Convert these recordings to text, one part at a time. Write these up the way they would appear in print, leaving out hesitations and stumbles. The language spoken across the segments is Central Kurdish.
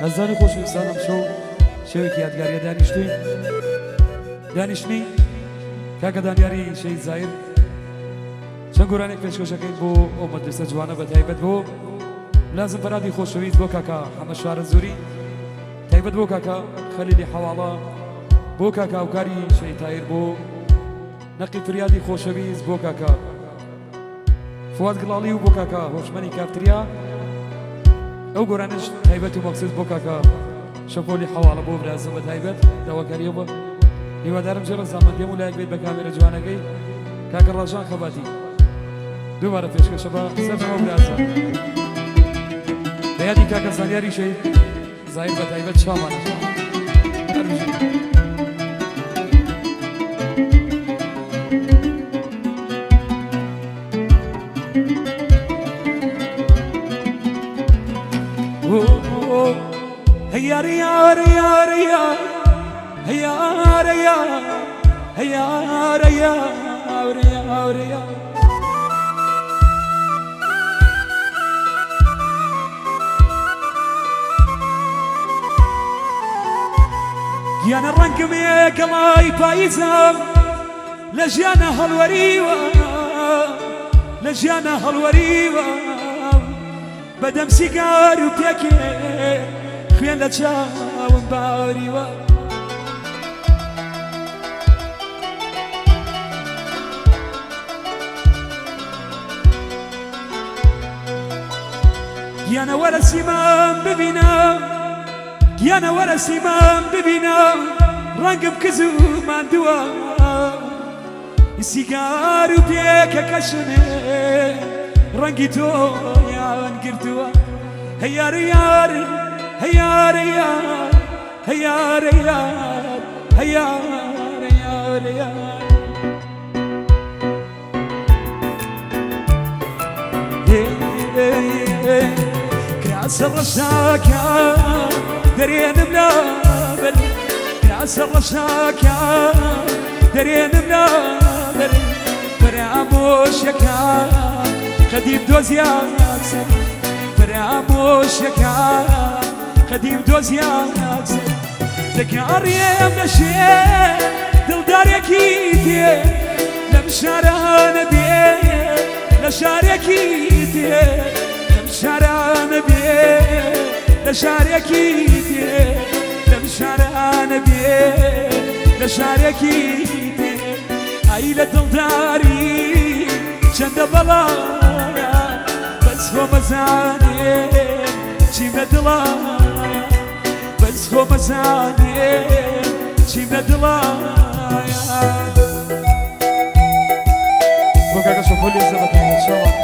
ئازیزانی خۆشەویستان ئەمشەو شەوێکی یادگاریە دانیشتوین دانیشتنی کاکە دانیاری شەهید زایر چەند گۆرانێک پێشکەشەکەین بۆ ئەو مەجلسە جوانە بە تایبەت بۆ لازم فەرادی خۆشەویست بۆ کاکە حەمە شارەزووری تایبەت بۆ کاکە خەلیلی حەواڵە بۆ کاکە هاوکاری شەهید تایر بۆ نەقی فریادی خۆشەویست بۆ کاکە فواد گڵاڵی و بۆ کاکە هۆشمەنی کافتریا ئەو گۆرانش تایبەت و مەخسوس بۆ کاکە شەپۆلی حەواڵە بۆ برازم بە تایبەت داواکاریە بۆ هیوادارم جێ ڕەزامەندیم و لایەک بێت بە کامێرە جوانەکەی کاکە ڕاژان خەباتی دووبارە پێشکەشە بە سەرجەم ئەو برازە بە یادی کاکە زانیاری شەهید زاهیر بە تایبەت چاوانە هەر بژین. هيار يار يار يار هيار يار هيار يار يار يار گیانە ڕەنگم گەڵای پاییزم لە ژیانە هەڵوەریوە لە ژیانە هەڵوەریوە بەدەم سیگار و پێکێ خوێن لە چاوم باریوە. گیانە وەرە سیمام ببینە گیانە وەرە سیمام ببینە ڕەنگم کز و ماندووە سیگار و پێکەکەشمێ ڕەنگی تۆیان گرتووە هەیار یار هەیار یار هەیار یار هەیار یار یار کراسە ڕەشاکە دەرێنم لابەر کراسە ڕەشاکە دەرێنم لابەر فەرامۆشەکە قەدیم دۆزیان سەر فەرامۆشەکە قەدیم دۆزیان سەر دەگەڕێم لەشێ دڵدارێکی تێ لەم شارانە بێ لە شارێکی تێ لەم شارانە بێ لە شارێکی تێ لەم شارانە بێ لە شارێکی تێ ئای لە دڵداری چەندە بەڵایە بەس خۆ مەزانێ چیم لە دڵایە بەس خۆ مەزانێ چیم لە دڵایە. بۆ کاکە شەپۆلی زەبەتانە چاوان.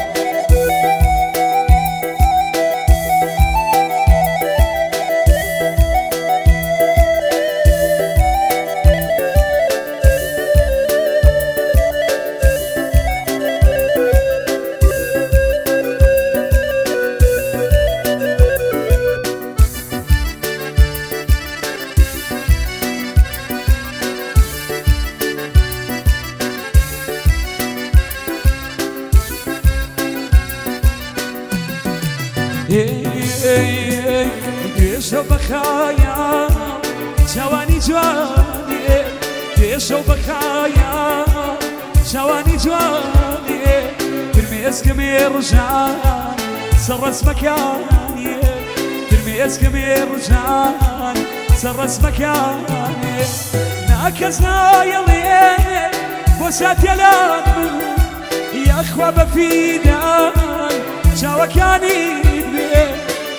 درێژە بەخایە چاوانی جوانێ درێژە بەخایە چاوانی جوانێ فرمێسکمێ ڕژان سەر ڕەسمەکانێ فرمێسکمێ ڕژان سەر ڕەسمەکانێ ناکەس نایەڵێ بۆ ساتێلان بوو یاخوا بە فیدان چاوەکانی بێ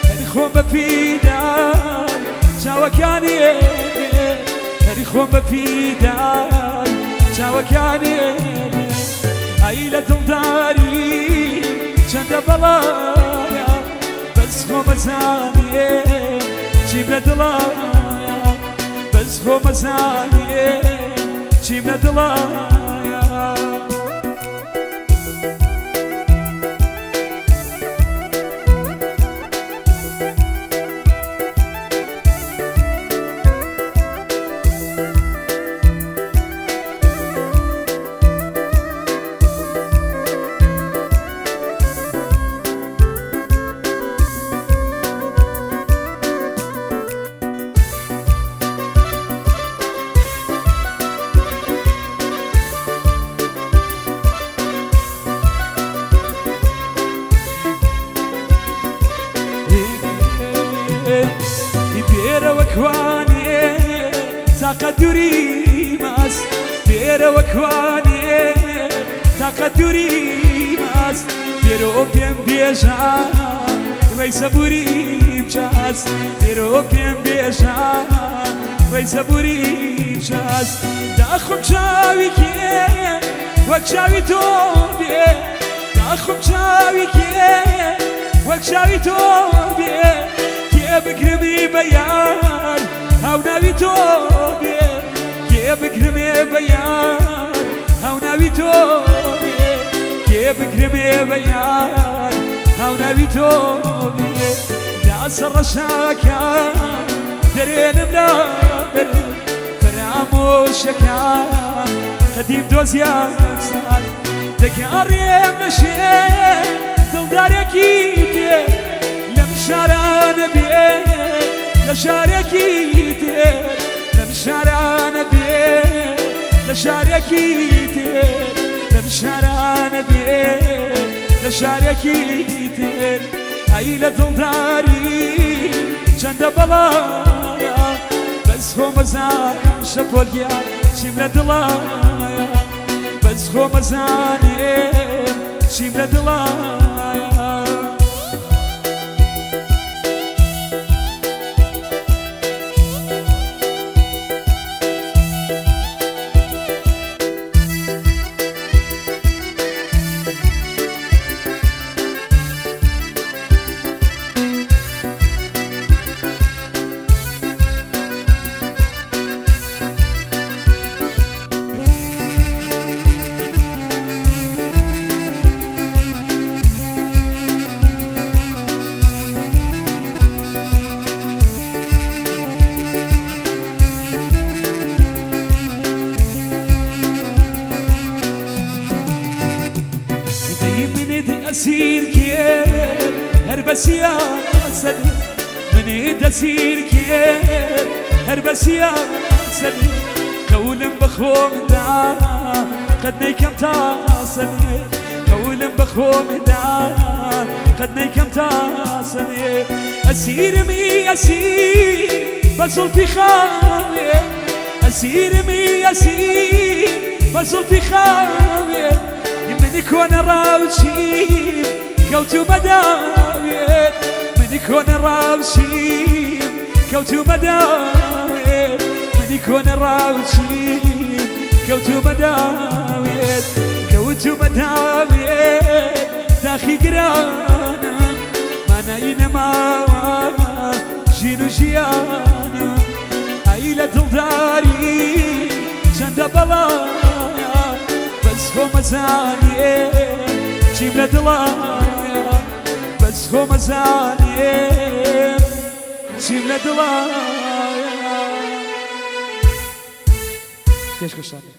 هەر خۆم بە فیدان چاوەکانی بێ هەر خۆم بە فیدان چاوەکانی بێ ئای لە دڵداری چەندە بەڵایە بەس خۆ مەزانێ چیم لە دڵایە بەس خۆ مەزانێ چیم لە دڵایە. کوانێ تاقە دووری ماست دێرەوە کوانێ تاقە دووری ماست دێرۆ پێم بێژە ڕێی سەبووری چاست دێرۆ پێم بێژە ڕێی سەبووری چاست داخم چاوی کێ وەک چاوی تۆ بێ داخم چاوی کێ وەک چاوی تۆ بێ کێ بگرمی بە یار هاوناوی تۆ بێ کێ بگرمێ بە یار هاوناوی تۆ بێ کێ بگرمێ بە یار هاوناوی تۆ بێ داسە ڕەشاکان دەرێنم لابەر فەرامۆشەکان قەدیم دۆزیان سات دەگەڕێم نەشێ دڵدارێکی تێ لەم شارانە بێ لە شارێکی تێ لەم شارانە بێ لە شارێکی تێ لەم شارانە بێ لە شارێکی تێ ئەی لە دڵداری چەندە بەڵایە بەس خۆمەزانم شەپۆل گیان چیم لە دڵایە بەس خۆمەزانێم چیم لە دڵایە. دەی منت ئەسیر کرد هەر بە سیاسەت منت ئەسیر کرد هەر بە سیاسەت قەولم بە خۆم دا قەت نەیکەم تاسەنێ قەولم بە خۆم دا قەت نەیکەم تاسەنێ ئەسیرمی ئەسیر بە زوڵفی خاوێ ئەسیرمی ئەسیر بە زوڵفی خاوێ منی کۆنە ڕاوچیم کەوتوو بەداوێت منی کۆنە ڕاوچیم کەوتوو بەداوێت منی کۆنە ڕاوچیم کەوتوو بەداوێت کەوتوو بەداوێت داخی گرانم مانای نەماوە ژین و ژیانم ئای لە دڵداری چەندە بەڵایە بەس خۆمەزانێ چیم لە دڵایە بەس خۆمەزانێ چیم لە دڵایە. پێشکەشتان.